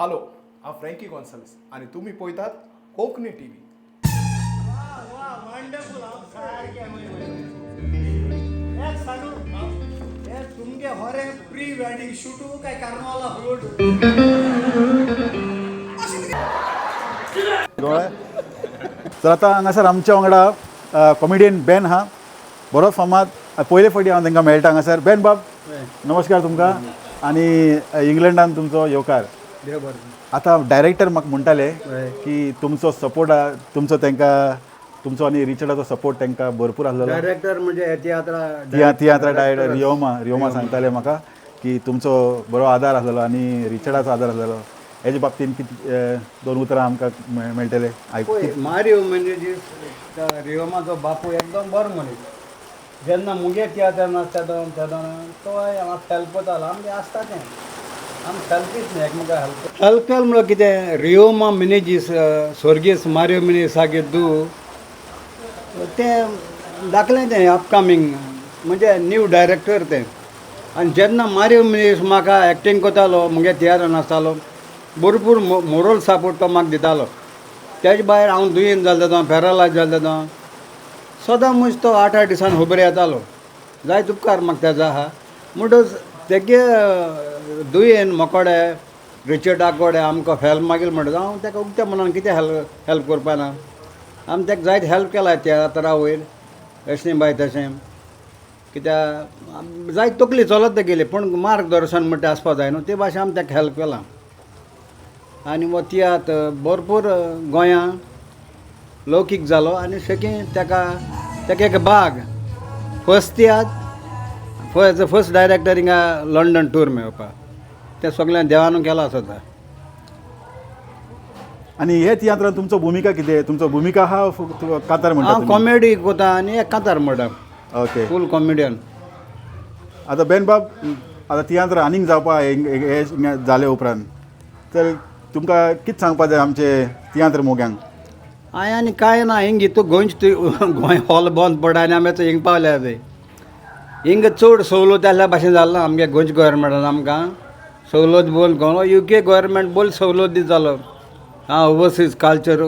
Hello, हांव फ्रँकी गोन्साल्वीस आनी तुमी पळयतात कोंकणी टीव्ही. वा, वंडरफुल. हांव सारकें. एक सांगू, हे तुमगे होरे प्री वेडिंग शूट काय कार्नवाला फ्लोट? गोंय. तर आतां हांगासर आमच्या वांगडा कॉमेडियन बेन आहा, बरो फामाद. पयले फावटी हांव तांकां मेळटा हांगासर. बेन बाब, नमस्कार तुमकां आनी इंग्लंडान तुमचो येवकार. देव बरें. आतां डायरेक्टर म्हाका म्हणटाले हय. की तुमचो सपोर्ट, तुमचो तांकां, तुमचो आनी रिचर्डाचो सपोर्ट तांकां भरपूर आसलेलो. डायरेक्टर म्हणजे तियात्रा तियात्रा डायरेक्टर रियोमा, रियोमा सांगताले म्हाका की तुमचो बरो आदार आसलेलो आनी रिचर्डाचो आदार आसलेलो. हेजे बाबतीन कितें दोन उतरां आमकां मेळटले आयकूंक? पळय, मारियो मेनेजीस, रियोमाचो बापूय एकदम बरो मनीस. जेन्ना मुगे तियात्र नासता तेदोना तो हांगा हेल्प करतालो. आमगे आसता तें, आमी हेल्पीच न्ही, एकमेकाक हेल्प हेल्प केल. म्हणल्यार कितें, रियोमा मिनेजीस, स्वर्गीस मारियो मिनेजीसागे दू तें दाखलें, तें अपकमींग म्हणजे न्यू डायरेक्टर तें. आनी जेन्ना मारियो मिनेजीस म्हाका एक्टींग करतालो, मुगे तियात्रान आसतालो, भरपूर मोरल सपोर्ट तो म्हाका दितालो. तेजे भायर हांव दुयेंत जालें तेदोना, पॅरालायज जालें तेदोना, सदां मनीस तो आठ आठ दिसान खबर येतालो. जायत उपकार म्हाका तेजो आहा. म्हणटच तेगे दुयेन मोकोडे रिचर्डा कोडे आमकां हेल्प मागील म्हणटा, हांव ताका उक्त्या मनान कितें हेल्प हेल्प करपाना? आमी ताका जायत हेल्प केला तियात्रा वयर, अशें बाय तशें. कित्याक जायत तकली चलत गेली, पूण मार्गदर्शन म्हणटा आसपा जाय न्हू, ते भाशेन आमी ताका हेल्प केलां. आनी हो तियात्र भरपूर गोंयां लौकीक जालो आनी शेकी ताका ताका एक बाग फर्स्ट तियात्र, फर्स्ट फर्स्ट डायरेक्टर हिंगा लंडन टूर मेळपा, तें सगळें देवानू केलां आसता. आनी हे तियात्रान तुमचो भुमिका कितें? तुमचो भुमिका आहा, फक्त कातार म्हणटा हांव तुमी? कॉमेडी कोता आनी एक कातार म्हणटा. ओके. फूल कॉमेडियन. आतां बेन बाब, आतां तियात्र आनीक जावपा हे जाले उपरांत तर तुमकां कितें सांगपा जाय आमचे तियात्र मोग्यांक? हांवें आनी कांय ना. हिंग हितू गोंयचे, गोंय हॉल बंद पडा आनी आमी आतां हिंग पावल्या. ते हिंग चड सवलत आसल्या भाशेन जालें ना आमगे गोंयच्या गोवोरमेंटान. आमकां सवलत बोल कोण युके गोवोरमेंट बोल सवलत दितालो आं ओवरसीज कल्चर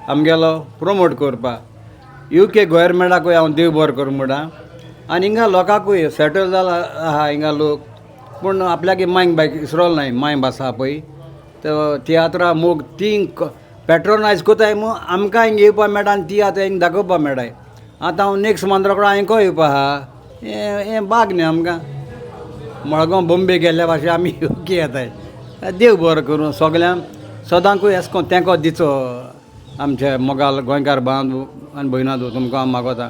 आमगेलो प्रोमोट करपाक. युके गोवोरमेंटाकूय हांव देव बरो करूं म्हणटा. आनी हिंगा लोकांकूय सेटल जाला आहा हिंगा लोक, पूण आपल्याक मांय बायक इसरोल नाय, मांय भास आहा पळय, तो तियात्रा मोग ती पेट्रोनायज कोताय मू आमकां हिंग येवपा मेळटा आनी तियात्र हिंग दाखोवपा मेळटा. आतां हांव नेक्स्ट मंथ रोकडो हांयें येवपा आहा. हें हें बाग न्ही आमकां, मडगांव बॉम्बे गेल्ल्या भाशेन आमी युके येताय. देव बरो करूं सगल्यांक, सदांकूय एशें कोन्न तेंको दिचो आमचे मोगाल गोंयकार बांदू आनी भयणां, तुमकां हांव मागोता.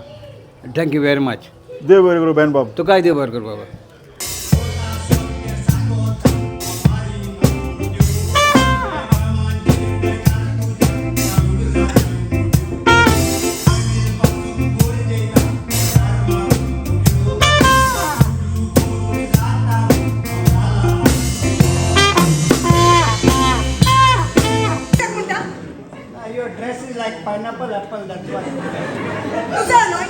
Thank you very much. देव बरें करूं बेन बाब. तुकाय देव बरें करूं बाबा. म्हणटा. Your dress is like pineapple apple, that's why. तुझा न्हय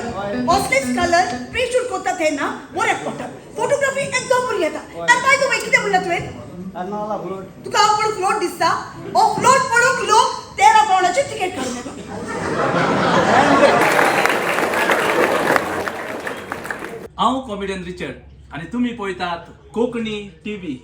असलेच कलर प्री शूट करता तेन्ना बऱ्याक पडटा, फोटोग्राफी एकदम बरी येता. आनी बाय the way, कितें म्हणलां तुवें? कार्नावाला फ्लोट. तुका हांव पण फ्लोट दिसता? हो फ्लोट पळोवंक लोक 13 पावंडाची तिकेट काडून येता. हांव कॉमेडियन रिचर्ड आनी तुमी पळयतात कोंकणी टीव्ही.